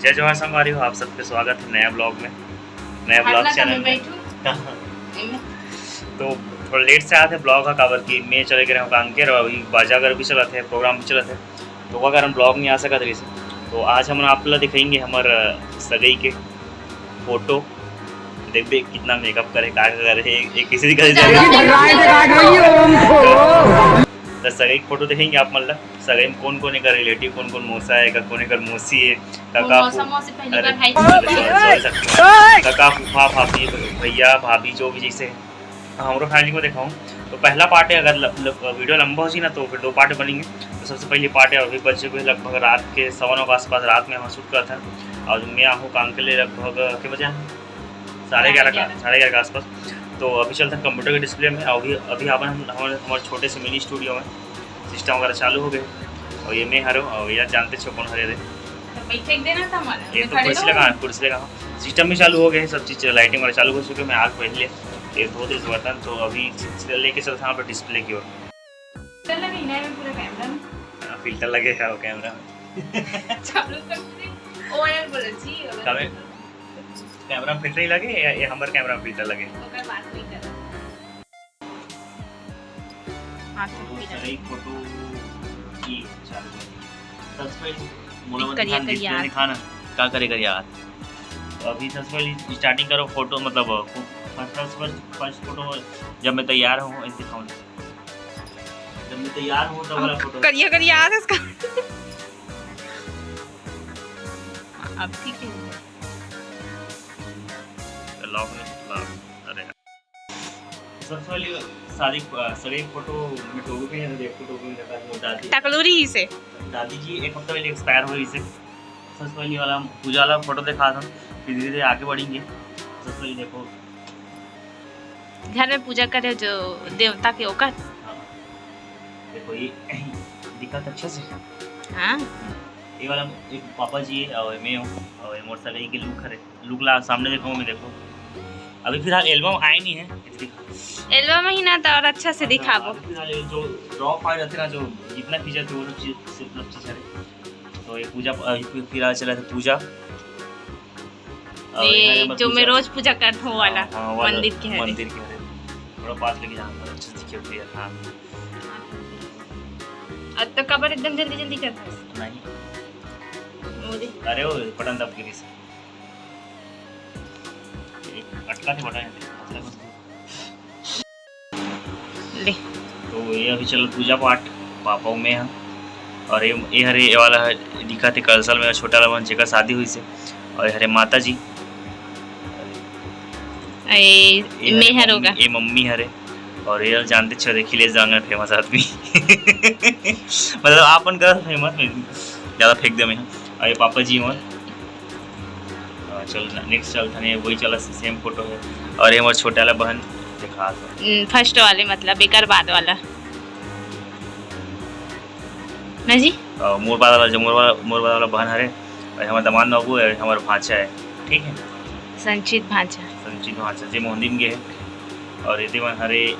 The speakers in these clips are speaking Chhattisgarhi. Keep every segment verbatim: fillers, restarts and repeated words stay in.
जय जोहार संगवारी हो, आप सबके स्वागत है नया ब्लॉग में, नया ब्लॉग चैनल में। तो थोड़ा लेट से आते ब्लॉग है, काबर कि मैं चले गए रहूँ कांकेर और अभी बाजा घर भी चलत है, प्रोग्राम भी चलत है, तो ओकर कारण ब्लॉग नहीं आ सकत रहिस। तो आज हम आप ला दिखाएंगे हमर, अ, सगई के फोटो। देखबे कितना मेकअप करे, का करे, एक किसी का तो सगई के फोटो देखेंगे आप मन ला। सगई में कौन कौन एकर रिलेटिव, कौन कौन मौसा है, एकर कौन एकर मौसी है, काका फू-, अरे, sorry, sorry, sorry। काका, फूफा, भाभी, भैया, भाभी, जो भी जैसे हमरो फैमिली को देखाऊँ। तो पहला पार्ट है, अगर ल-, ल-, वीडियो लंबा हो जाए ना, तो फिर दो पार्ट बनेंगे। तो सबसे पहले पार्ट है, अभी बज चुके हैं लगभग रात के सवा नौ के आसपास, रात में हम शूट करत हैं। और मैं आहूँ कांकेर ले लगभग के बजे आहूँ? साढ़े ग्यारह का, साढ़े ग्यारह के आसपास। तो अभी चलते हैं कंप्यूटर के डिस्प्ले में। और अभी, अभी अपन हम, हमर, हमर छोटे से मिनी स्टूडियो में सिस्टम वगैरह चालू हो गए। और ये मैं हरो, और यार जानते छो कौन हरे रे। तो बैठे के देना था हमारा। ये तो कुर्सी लगा, कुर्सी लगा। सिस्टम भी चालू हो गए, सब चीज़, लाइटिंग वगैरह चालू हो चुके। मैं आग पहले ये धो दे बर्तन, तो अभी लेके चलते हैं आप डिस्प्ले की ओर। फिल्टर लगे ना, ये पूरा कैमरा में। हाँ, फिल्टर लगे है वो कैमरा में। चालू कर दे। ओ यार, बोले जी, अगर कमे-, कैमरा में फिल्टर ही लगे या ये हमर कैमरा में फिल्टर लगे? ओकर बात नहीं कर। हाँ, तो तो फिर सही फोटो की चालू कर। सबसे पहले मोला एक करिया, दिखा, करिया। डिस्प्ले दिखा ना, का करे करिया हाथ। तो अभी सबसे पहले स्टार्टिंग करो फोटो, मतलब, first, first, first, first photo जब मैं तैयार हूँ, ऐसे दिखाऊँ। जब मैं तैयार हूँ, तब वाला अब फोटो। करिया, करिया हाथ इसका। अब ठीक है। लॉक में, लॉक, अरे। सबसे पहले शादी, अ, सगई फोटो में टोपी पहने थे, देखो टोपी में रहता है, वो दादी। टकलू रहिसे। दादी जी एक हफ्ता पहले एक्सपायर हो रहिसे। सबसे पहले वाला पूजा वाला फोटो दिखा था, फिर धीरे-धीरे आगे बढ़ेंगे। सबसे पहले देखो। घर में पूजा करे जो देवता के ओकर। हाँ। देखो ये दिखत अच्छा से। हाँ। ये वाला एक पापा जी है और मैं हूँ और ये मोर सगई के लुक हरे। लुक ला सामने देखो, मैं देखो। अभी फिलहाल एल्बम आए नहीं है, ये देखो। एल्बम ही ना तो और अच्छा से हाँ, दिखाबो। अभी फिलहाल ये जो ड्रॉप आ जाते ना, जो जितना खींचा थे वो सब चीज, सब चीज हरे। तो ये पूजा, अभी फिलहाल चला था पूजा। और ये यहाँ पर जो मैं पूजा। रोज पूजा करत हूँ वाला हाँ, हाँ, वाला मंदिर के हरे। मंदिर के हरे। थोड़ा पास लेके जाना पड़ा, अच्छे से दिखे हुए, हाँ। अब तो कबर एकदम जल्दी जल्दी करता है। नहीं। मुझे अरे वो बटन दब गिरी से। एक अटका थे बटन, अटका कुछ नहीं। ले। तो ये अभी चल पूजा पाठ, पापा में है। और ये, ये हरे, ये वाला है, दिखा थे कलसल में, छोटा वाला मन जेकर शादी हुई से। और ये हरे माता जी। ए, ये हरे मेहर मम्मी, होगा। ये मम्मी हरे। और ये जानते छो, देखी ले जांगर फेमस आदमी। मतलब, आपन का फेमस में ज़्यादा फेंक दे मैं। और ये पापा जी मन। हाँ, चल ना, नेक्स्ट चल थाने, वही चला, सेम फोटो है। और ये हमारे छोटा वाला बहन दिखा दो। हम्म, फर्स्ट वाले, मतलब, एकर बाद वाला। ना जी? और मोर बाद वाला, जो मोर वाला, मोर बाद वाला बहन हरे, और हमारे दामाद बाबू है, हमारे भांचा है, ठीक है? संचित भांचा। संचित भांचा, जे मोहंदी में गए है। और ये मन हरे,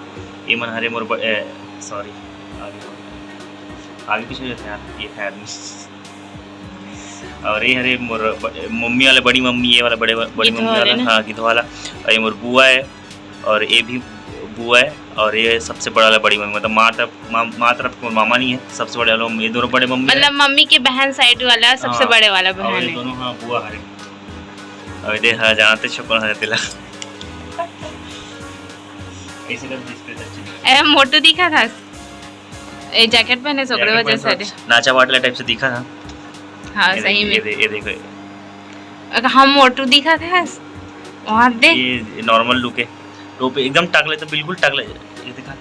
ये मन हरे मोर ब-, ए, सॉरी, आगे, आगे पीछे हो जाते हैं यार, ये है आदमी। और ये हरे मोर ब-, मम्मी वाले, बड़ी मम्मी, ये वाला बड़े, बड़ी गिद्धवा मम्मी वाला, वाले ना? हाँ, गिद्धवा वाला। और ये मोर बुआ है, और ये भी बुआ है, और ये सबसे बड़ा वाला बड़ी मम्मी, मतलब माँ तरफ, माँ, माँ तरफ के मामा नहीं है, सबसे बड़े वाला मम्मी, ये दोनों बड़े मम्मी है। मतलब मम्मी के बहन साइड वाला सबसे हाँ, बड़े वाला और बहन ये है। दोनों, हाँ, बुआ हरे। और ये हाँ, जानते छो कौन है तेला। ऐसे कर display touch। ए, मोटू दिखा था। ए, जैकेट पहने से ओकरे वजह से। नाचा वाटला टाइप से दिखा था। हाँ, ये सही देख, में। ये दे-, ये देखो। अगर हम मोटू दिखा था, वहाँ दे। ये नॉर्मल लुक है। टोपी एकदम टकले, तो बिल्कुल टकले। ये दिखा,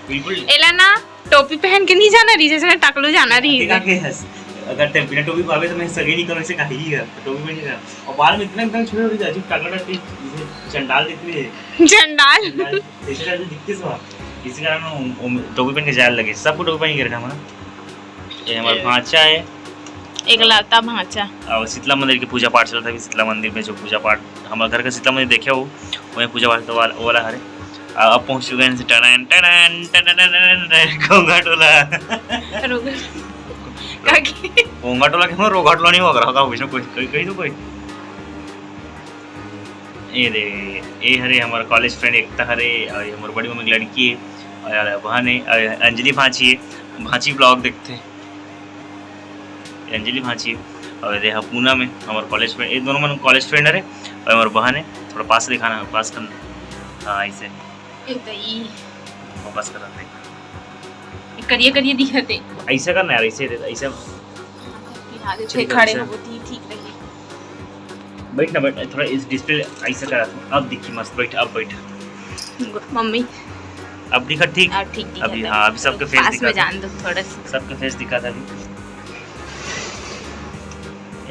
बिल्कुल। एला ना, टोपी पहन के नहीं जाना रही, जैसे टकलू जाना रही देखा है। के हंस-, अगर ते बिना टोपी पावे तो मैं सगे नहीं करूँ, इसे कहा ही है, टोपी में नहीं जाना। और बाल में इतना एकदम छोटे छोटे, अजीब टकला टाइप के, जैसे चंडाल दिख रही है। चंडाल? चंडाल, जैसे टाइप के दिखते सब। इसी कारण वो, वो टोपी पहन के जाए लगे, सबको टोपी पहन के रखना हमारा। ये हमारा ए, भांचा है। एकलौता भांचा। और शीतला मंदिर की पूजा पाठ चलता है, अभी शीतला मंदिर में जो पूजा पाठ, हमारे घर का शीतला मंदिर देखे हो, वहीं पूजा पाठ तो वाला, वाला हरे। आ, अब पहुंच चुके हैं टनन, टनन, टनन, टनन, टनन, घोंघा टोला। रुक। काकी। घोंघट वाला क्यों, रोघट वाला नहीं हो रहा था, वैसे कोई, कोई, कही तो कोई। ये दे, ये हरे हमर college friend एकता हरे, और ये हमर बड़ी मम्मी की लड़की है, और यार बहन है, और अंजलि भांची है, भांची vlog देखते हैं। ये अंजलि भांची है, और ये दे, हाँ, पूनम है, हमर college friend, ये दोनों मन college friend हरे, और हमर बहन है। थोड़ा पास से दिखाना, पास करना, हाँ, ऐसे। एक तो ई focus करना है। करिए, करिए दिखत हे। ऐसा करना यार, ऐसे, ऐसे। फिलहाल चलिए, खड़े ऐसा। हो, बहुत ही ठीक रही। बैठ ना, बैठ, थोड़ा इस display ऐसा करा, अब दिखी मस्त, बैठ, अब बैठ। मम्मी। अब दिखा ठीक? अब ठीक दिखत अभी, हे। हाँ, अभी सबके face पास दिखा में था। जान दो थोड़ा सा। सबके face दिखा था अभी।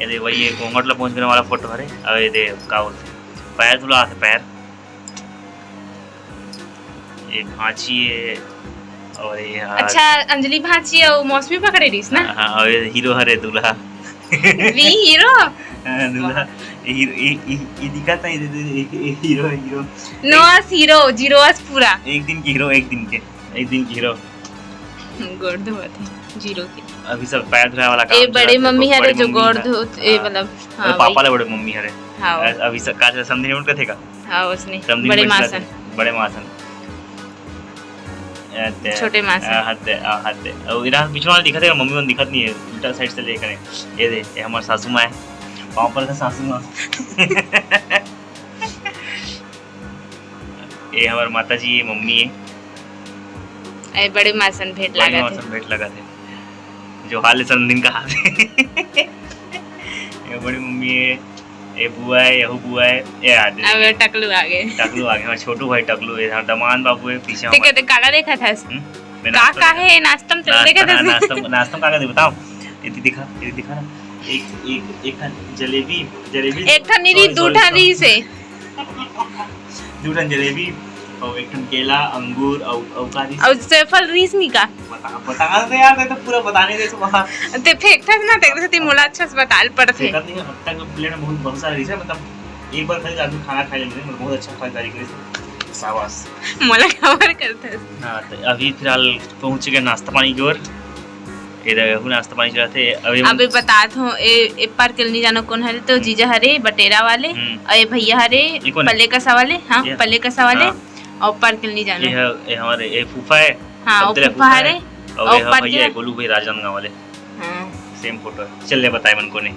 ये दे, वही ये घूंघट ला पहुंच गने वाला photo हरे। अब ये दे, का बोलते हैं, पैर धुला थे, पैर। ये भांची है, और ये हाँ। अच्छा, अंजलि भांची और मौसमी पकड़े रहीस ना? हाँ, हाँ, और ये hero हरे दूल्हा। वी hero? हाँ, दूल्हा। ये hero, ये, ये, ये दिखाता है, ये, ये, ये hero, hero। नोअस hero, जीरोअस पूरा। एक दिन के hero, एक दिन के, एक दिन के hero। गोड़ धोवत हे, जीरो के। अभी सब पैर धोए वाला काम ए, बड़े चलत हे, मम्मी हरे बड़े जो मम्मी गोड़ है। धोत, ए, हाँ। मतलब, अरे हाँ, पापा वही। ले बड़े मम्मी हरे। हाँ। अ-, अभी सब का चला, समधी नहीं उनका थे का? हाँ, उसने। समधी बड़े नहीं उनका मासन। थे। बड़े मासन। ए, ते, छोटे मासन। आ, हद दे, आ, हद दे। और इधर पीछे वाला दिखत हे, मम्मी मन दिखत नहीं है, उल्टा side से लेकर है। ये दे, ये हमारे सासू माँ है। पाँव पर का सासू माँ। ये हमारे माता जी, ये मम्मी है। ए, बड़े मासन भेंट बड़े लागत हे। मासन भेंट लागत हे। जो हाल है समधिन का हाल। ये बड़ी मम्मी है, ये बुआ है, यहू बुआ है, ये आदि अब टकलू आ गए। टकलू आ गए, हमारे छोटू भाई टकलू है, हमारे दमान बाबू है, पीछे ठीक है, हमारे तो काला देखा था। हम्म? मैं का, नाश्ता का देखा। है नाश्ता में तो नाश्ता, देखा था। हाँ, नाश्ता, नाश्ता में का, का दे बताओ। ये दिखा, ये दिखा ना। एक, एक, एक ठन जलेबी, जलेबी। एक ठन नहीं, sorry, दू sorry, ठन sorry। रहीस हे। दू ठन जलेबी और एक ठन केला, अंगूर और, और का रहीस? और सेफल रहीस नहीं का? बता, बता तो यार, मैं तो पूरा बताने दे तू वहाँ। ते फेंकथस ना, तेरे से मोला अच्छा से बताल पड़थे। फेंकत नहीं, अब तक प्लेट में बहुत, बहुत सारा रहीस हे, मतलब एक बार खाली आदमी खाना खा ले, मतलब बहुत अच्छा खरीदारी करे थे। शाबाश। मोला खबर करथस। हाँ, तो अभी फिलहाल पहुँच गए नाश्ता पानी की ओर। इधर हूँ नाश्ता पानी चलाते। अभी हम अबे बतात हूँ, ए, ए पार के नहीं जानो कौन हरे, तो जीजा हरे बटेरा वाले, हम्म। और ये भैया हरे ये कौन है? पल्ले कसा वाले, हाँ, ये? पल्ले कसा वाले, हाँ। और पार के नहीं जानो। ये है, ये हमारे, ये फूफा है, हाँ, वो अब्दुल्ला फूफा फूफा है, हरे, और और ये है पार भैया के है, गोलू भाई राजनांदगांव वाले। हाँ। Same photo है। चल ले बताए मन को नहीं।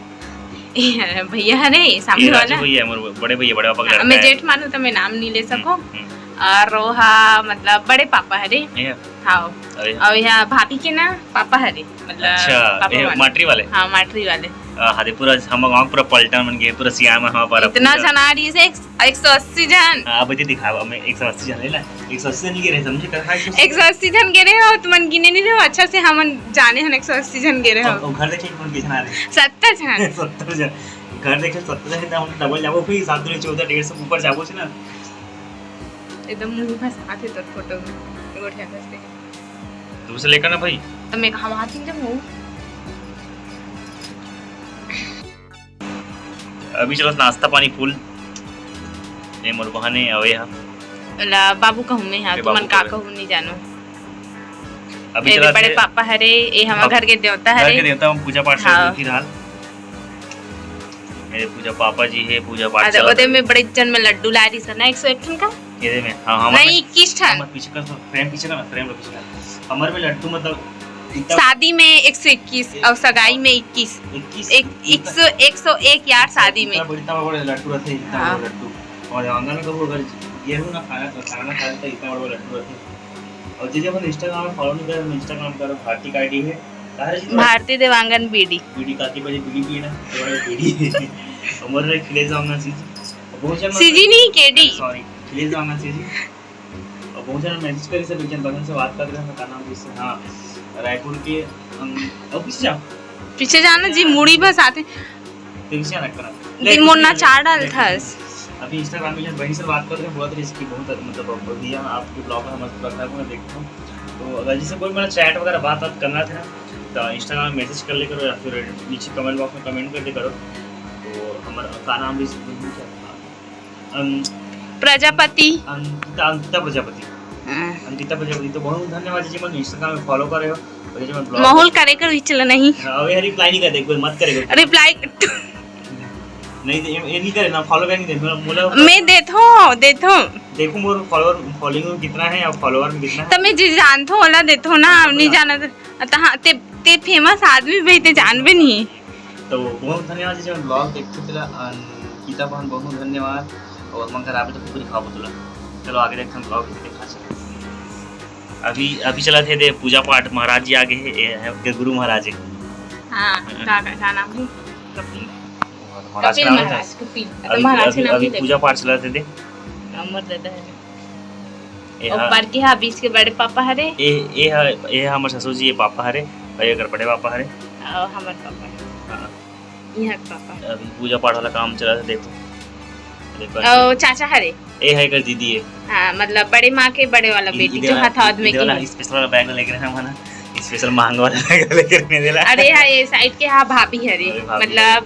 ये भैया हरे, सामने ये राजू वाला। भैया है, मोर बड़े भैया, बड़े पापा के हाँ, लड़का मैं है। जेठ मानू तो मैं नाम नहीं ले हम्म, सको। हम्म। और वो हा, मतलब, बड़े पापा हरे। ये? हाँ। अरे। और यहाँ भाभी के ना पापा हरे, मतलब, अच्छा, पापा ये वाले। माटरी वाले? हाँ, माटरी वाले। आ, हरे पूरा हम गाँव पूरा पलटन बन गए, पूरा सियान में हमारा इतना पूरा। झन आ रहीस हे, एक, एक सौ अस्सी झन। हाँ, अब ये दिखाओ, हमें एक सौ अस्सी झन है ना, एक सौ अस्सी झन गे रहे, समझे? कहाँ एक सौ अस्सी एक सौ अस्सी झन गे रहे हो, तुमन गिने नहीं रहे हो, अच्छा से हमन जाने हन एक सौ अस्सी झन गे रहे हो। और, और घर देखे कौन कितने आ रहे? सत्तर झन। सत्तर झन। घर देखे सत्तर झन, हम double जाबो, फिर सात दूनी चौदह, डेढ़ सौ ऊपर जाबो से ना। एकदम मुंह फंसाथे तोर फोटो में, गोठिया फंसते। तुमसे लेकर ना भाई। तो मैं कहाँ वहाँ चल जाऊँ? अभी चलो नाश्ता पानी full। ए मोर बहने अवे हा। ला बाबू कहूँ मैं हा, ए तुमन बाबू का कहूँ। कहूँ नहीं जानो। अभी ए चला बड़े थे पापा हरे, ए हमर हाँ, घर के देवता घर हरे। के देवता हम पूजा पाठ हाँ। चलत फिलहाल। मेरे पूजा पापा जी है, पूजा पाठ अरे, चलत ओदे है। में बड़े जन में लड्डू ला रहीस ना, एक सौ एक ठन का? ये दे में, हाँ, हमारे नहीं, में, इक्कीस ठन। हमारे पीछे का, frame का पीछे का। हमारे में लड्डू मतलब इतना शादी में एक सौ इक्कीस और सगाई में इक्कीस। इक्कीस? एक, इतना एक सौ, एक सौ एक यार, शादी में। इतना बड़ा, इतना बड़ा लड्डू रहते हैं, इतना हाँ। बड़ा लड्डू। और आंगन में कबो अगर गेहूं ना खाना, तो खाना ना खाए, तो इतना बड़ा लड्डू रहते हैं। और जे जे अपन Instagram में follow नहीं करे, Instagram करो, भारती का ID है। भारती देवांगन बीडी। बीडी काकी बजे बीडी पीना, तो बड़ा बीडी। और मोर रे खिले जाऊंगा सीजी। बहुत जन सीजी नहीं, केडी। Sorry, खिले जाऊंगा सीजी। और बहुत जन message करी से, एक जन बहन से बात कर रहे हैं, का नाम इससे, हाँ, रायपुर के, अम, अब पीछे जाओ। पीछे जाना जी, मुड़ी बस आते। तेरे से अलग करा। दिन मोर ना चार डाल था। अभी Instagram में जो बहन से बात कर रहे हैं, बहुत रिस्की, बहुत, मतलब, भैया आपके vlog में मस्त लग रहा है, मैं देखता हूँ। तो अगर जैसे कोई मतलब chat वगैरह बात, बात करना था ना, तो Instagram में message कर ले करो या फिर नीचे comment box में comment कर दे करो। तो हमारा का नाम भी अं-, प्रजापति। अंकिता, अंकिता प्रजापति। हाँ। अंकिता प्रजापति, तो बहुत धन्यवाद जी, मन Instagram में follow कर रहे हो। माहौल करे कर चला नहीं। हाँ, अबे reply नहीं कर दे, कोई मत करे कोई। Reply नहीं दे, ये, ये नहीं करे ना, follow back नहीं दे, मोला, मोला मैं देथो, देथो। देखो मोर follower, following में कितना है और follower में कितना है। तो मैं जी जानथो, ओला देथो ना, नहीं जाना तो, तो हाँ, ते, ते famous आदमी भाई, ते जानबे नहीं। तो बहुत धन्यवाद जी, जब vlog देखते तेला, अन, गीता बहन बहुत बहुत धन्यवाद। और मन कर आप तो कुकरी खाबो तुला। चलो आगे देखते हैं vlog कैसे देखा चलो। अभी, अभी चलत हे दे पूजा पाठ, महाराज जी आगे हे, ए, हे, के गुरु महाराज हे। हाँ, हम्म। का, का, का नाम है? कपिल। महाराज कपिल के नाम है महाराज, कपिल। अभी, महाराज अभी, के नाम अभी नहीं पूजा पाठ चलत हे दे। अमर दादा है। ए और हा, बड़के हा बीच के बड़े पापा हरे। ए, ए हा, ए हा हमर ससुर जी, ये पापा हरे, और ये कर बड़े पापा हरे। और हमर पापा हरे। हाँ। यहाँ के पापा। अभी पूजा पाठ वाला काम चलत हे, देखो। अरे बस। ओ, चाचा हरे। ए है कर दीदी है। हाँ, मतलब बड़े माँ के बड़े वाला ई, बेटी, इदे जो वाला, हथौद में इदे वाला की। Special वाला bag लेके रहे हम ना, special महंगा वाला bag लेके रहे देला। अरे हाँ, ये side के हाँ भाभी हरे, अरे भाभी मतलब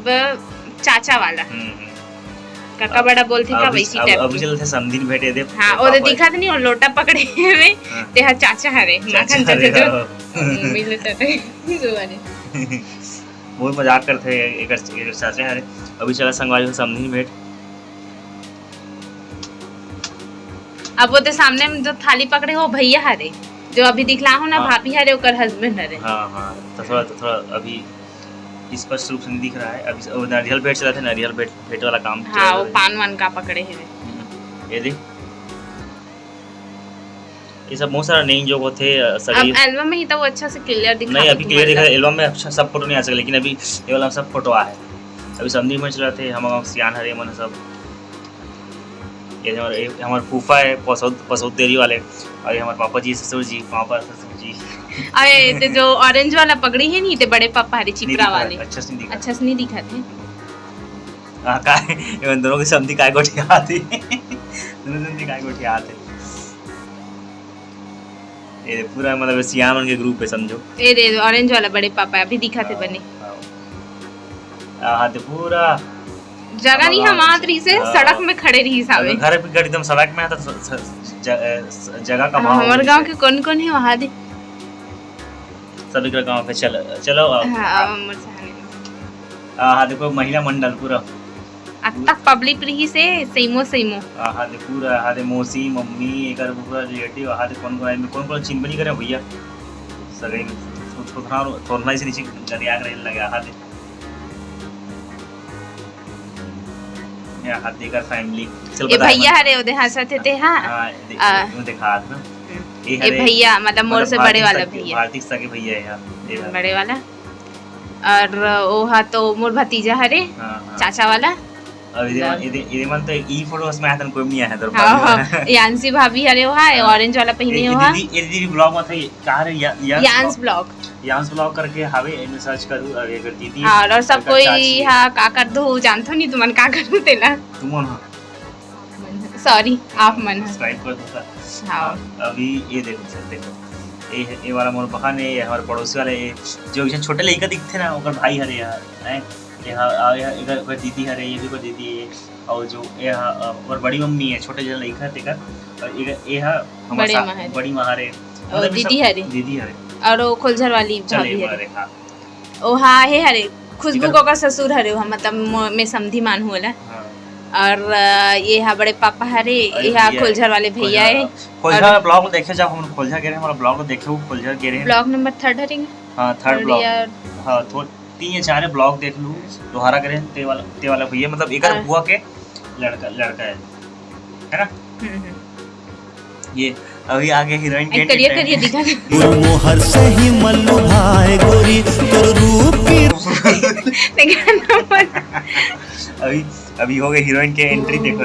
चाचा वाला। हम्म, हम्म। काका अब, बड़ा बोलथे का अब, वैसी अब, type अब के। चलत हे समधी भेंटे दे। हाँ, ओदे पापा दिखत नहीं, और लोटा पकड़े हुए, हाँ। ते हा चाचा हरे, चाचा माखन हरे, चाचा जो। हाँ। मिले चाचा, जो वाले। बहुत मजाक करथे, एकर, एकर चाचा हरे। अभी चला संगवारी हो समधी भेंट। अब वो तो सामने में जो थाली पकड़े हो भैया हरे, जो अभी दिखला हो ना हाँ। भाभी हरे, ओकर husband हरे। हाँ, हाँ, तो थोड़ा, तो थोड़ा अभी स्पष्ट रूप से नहीं दिख रहा है। अभी वो नारियल भेंट चलत हे, नारियल भेंट, भेंट वाला काम हाँ, चलत वो हे। पान वान का पकड़े हे। हम्म, ये देख। ये सब बहुत सारा नई जोक होथे, अ, सगरी। अब album में ही तो वो अच्छा से clear दिखा नहीं, दे अभी clear दिखा, मतलब। Album में अच्छा सब photo नहीं आ सके, लेकिन अभी ये वाला सब photo आ है। अभी समधी में चलत हे, हमर गाँव सियान हरे मन सब। ये हमारे, ये हमारे फूफा है, पसौद, पसौद देरी वाले, और ये हमारे पापा जी, ससुर जी, पापा, ससुर जी। अरे, ते जो orange वाला पगड़ी है नी, ते बड़े पापा हरे, नहीं चिपरा दिखा, वाले। अच्छा से नहीं दिखा। अच्छा से नहीं दिखा थे। हाँ, काय, ये दोनों के समधी काय गोठियात हे। दोनों समधी काय गोठियात हे। ये पूरा मतलब सियान मन के group है समझो। ये दे orange वाला बड़े पापा अभी दिखा थे हाँ, बने। हाँ। आहा, ते पूरा जगह नहीं, हम आत रही से हाँ। सड़क में खड़े रही सावे। घर भी एकदम सड़क में है तो स-, स-, ज-, अ, स-, जगह का हाँ, भाव हमारे नहीं गांव है। के कौन कौन है वहाँ दे? सभी का गांव पे चलो, चलो अब। हाँ, अब हमर सहारे। आहा, देखो महिला मंडल पूरा। अतक public रही से सैमो, सैमो। आहा, दे पूरा, आहा, दे मौसी, मम्मी, एकर पूरा relative, आहा, दे कौन कौन आदमी, कौन कौन चिन्हबे नहीं करे भैया। सगई में थो-, थो-, थोड़ा, थोड़ा से नीचे गरिया के रहे लगे, आहा, दे। ये आहा, दे एकर family। चल ये बता, भैया बता। हरे, ओदे हंसत हे ते, हाँ। हाँ, दे-, आ। यूं देखा हाथ में। हम्म। ये ये हरे, भैया, मतलब मोर मतलब से बड़े भारती वाला सगे, भैया। भारती सगे भैया है, ये हरे। बड़े वाला। और ओहा तो मोर भतीजा हरे, हाँ, हाँ। चाचा वाला। अब इदे मन, मतलब इदे, इदे मन तो ई photo में आतन कोई नहीं आया, तो हाँ, भाभी हाँ, वाला। यांशी भाभी हरे ओहा, हाँ। Orange वाला पहने ये, ये ओहा। दीदी, ये दीदी vlog में थे, कहाँ रे? या-, यांश यांश vlog। Vlog। यांश vlog करके हावे, एमे search करू, अरे अगर दीदी हाँ, और सब एकर कोई चाची। हाँ, का कर दो, जानथो नहीं तुमन का करू तेला। तुमन हाँ। Sorry, आप मन ह। Subscribe कर दो सर। हाँ। हाँ, अभी ये देखो सर, देखो। ये है, ये वाला मोर बहन है, ये हमारे पड़ोसी वाले, ये जो एक झन छोटे लइका दिखथे ना, ओकर भाई हरे यार, हैं? ये हा, आ, ये हा, एकर, एकर दीदी हरे, ये भी ओकर दीदी है। और जो ये हा, अ, ओकर बड़ी मम्मी है, छोटे जन लइका है तेकर। और ये, ये हा, हमारे बड़े सा-, माँ हरे। बड़ी माँ हरे। और मतलब ये सब दीदी हरे। दीदी हरे। और वो खोलझर वाली चले भाभी हरे। हमारे, हाँ। ओ हाँ, हे हरे, खुशबू इधर के ओकर ससुर हरे, ओहा मतलब मो-, मैं समधी मानहूँ ओला। हाँ। और, अ, ये हा बड़े पापा हरे, अरे ये हा भैया खोलझर है। वाले भैया खोलझर, है। खोलझर और वाला vlog देखे जाओ, हम खोलझर गे रहे, हमारा vlog देखे, वो खोलझर गे रहे। Vlog number third हरे। हाँ, third third vlog। या हाँ, थो-, तीन या चार vlog देख लू, दोबारा गे रहे, ते वाला, ते वाला भैया, मतलब एकर हाँ। बुआ के लड़का, लड़का है, है ना? हम्म, हम्म। ये अभी आगे heroine के एक करिया, entrance। करिया दिखा दे। गुलमोहर से ही मल्लू भाई गोरी, तोर रूप की देखा ना मत। अभी, अभी हो गई heroine के entry, देखो।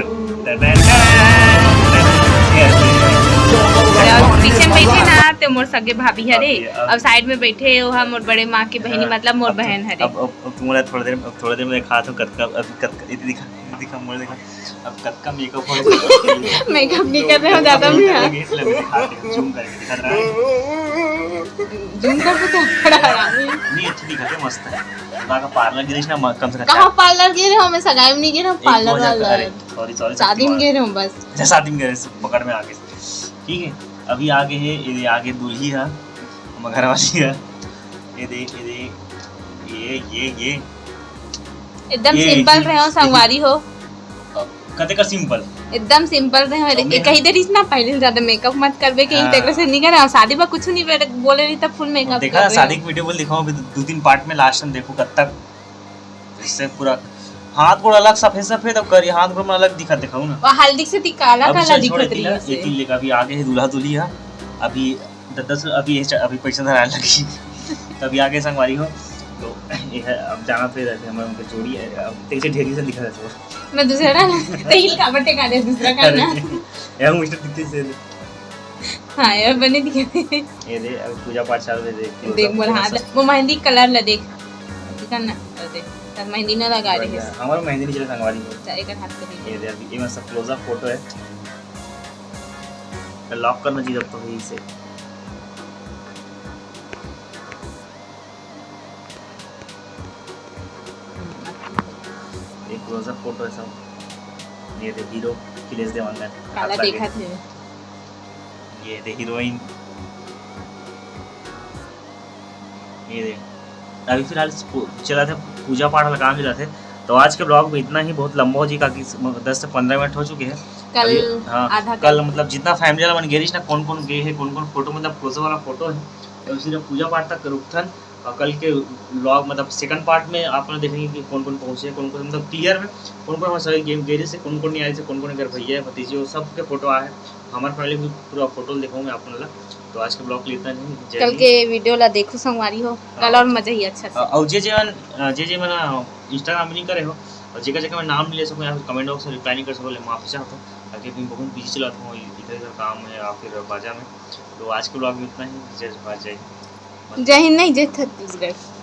और पीछे में बैठे ना, ते मोर सगे भाभी हरे, भाभी, अब अब side में बैठे, वो हम मोर बड़े माँ की बहिनी, हाँ, मतलब मोर अब तो, बहन हरे। अब, अब, अब तुम्हारा थोड़ा देर, अब थोड़ा देर में दिखा दो, कतका, अब कतका, इधर दिखा, इधर दिखा, मोर दिखा। अब कतका makeup हो गया। Makeup नहीं कर रहे हो ज्यादा भी, हाँ। Zoom करके दिखा रहा है। Zoom करके तो बड़ा हरामी। नहीं, अच्छी दिखा के मस्त है। वहाँ का parlour गिरीश ना, म-, कम से कम कहाँ चार parlour गे रहे हो? मैं सगाई में नहीं गे रहे हूँ, एक parlour दो हजार वाला। अरे, sorry, sorry, शादी में गे रहे हूँ बस। अच्छा, शादी में गे रहे, पकड़ में आ गए। ठीक है, अभी आगे है, ये आगे दूल्ही है, हम घर वाली है। ये देख, ये देख, ये ये ये एकदम ये सिंपल ये- रहे हो संगवारी हो। कते का सिंपल। एकदम सिंपल रहे हो। तो लेकिन मैं- कही देरी ना पहले ज्यादा मेकअप मत करबे के हाँ। तेरे से नहीं करे। शादी में कुछ नहीं बोले, बोले रही तब फुल मेकअप देखा, शादी की वीडियो बोल दिखाओ अभी दो तीन पार्ट में, लास्ट में देखो कब तक। इससे पूरा हाथ गोड़ अलग सफेद सफेद अब करी, हाथ गोड़ में अलग दिखा दिखाऊ ना। वो हल्दी से ती काला अभी काला चल, छोड़, दिखत इतनी रही ना, से। इतनी लेकर अभी आगे है दूल्हा दुल्हिया। अभी दस दस अभी ये च- अभी पैसा धरा लगी। तभी आगे संगवारी हो। तो ये है, अब जाना फिर है, हमारे उनके जोड़ी है, अब तेरे से ढेरी से दिखा देते हो। मैं दूसरा ना तेल का बटे का दे दूसरा का ना। यार मिस्टर दिखते से। हाँ यार बने दिखे। ये दे, अब पूजा पाठ चालू है, देख। देख मोर हाथ वो मेहंदी कलर ला देख। ठीक है ना? तो देख, तब मेहंदी ना लगा रही है। हमारा मेहंदी नहीं चला संगवारी हो। अच्छा, एक हाथ करी। ये दे, अभी ये सब क्लोजअप फोटो है। लॉक करना चाहिए अब तो यही से। एक क्लोजअप फोटो है सब। ये दे हीरो अखिलेश देवांगन। काला हाथ लगे। देखा थे। ये दे हीरोइन। ये दे, अभी फिलहाल पू- चला था पूजा पाठ वाला काम चला था। तो आज के ब्लॉग में इतना ही, बहुत लंबा हो जी, काफी दस से पंद्रह मिनट हो चुके हैं। कल अभी- हाँ, आधा कल कल। मतलब जितना फैमिली वाला मन गए रही ना, कौन कौन गए हैं, कौन कौन फोटो, मतलब क्लोजअप वाला फोटो है, तो सिर्फ पूजा पाठ तक रुकथन। और कल के ब्लॉग मतलब सेकंड पार्ट में आप लोग देखेंगे कि कौन कौन पहुंचे, कौन कौन मतलब क्लियर में कौन कौन हमारे सभी गेम गए से, कौन कौन नहीं आए से, कौन कौन घर भैया भतीजे, वो सब के फोटो आए। हमारे फैमिली भी पूरा फोटो दिखाऊंगा आप लोग ला। तो आज के ब्लॉग के लिए इतना ही। जय कल हिंद। के वीडियो ला देखो संगवारी हो, कल हाँ। और मजा ही अच्छा से। और जे जे मन, जे जे मन इंस्टाग्राम नहीं करे हो और जेकर जेकर मैं नाम नहीं ले सकूँ या फिर कमेंट बॉक्स में रिप्लाई नहीं कर सकूँ, ले माफी चाहता हूँ, ताकि मैं बहुत बिजी चलाता हूँ इधर इधर काम में या फिर बाजार में। तो आज के ब्लॉग में इतना ही। जय भारत, जय हिंद। जय हिंद नहीं, जय छत्तीसगढ़।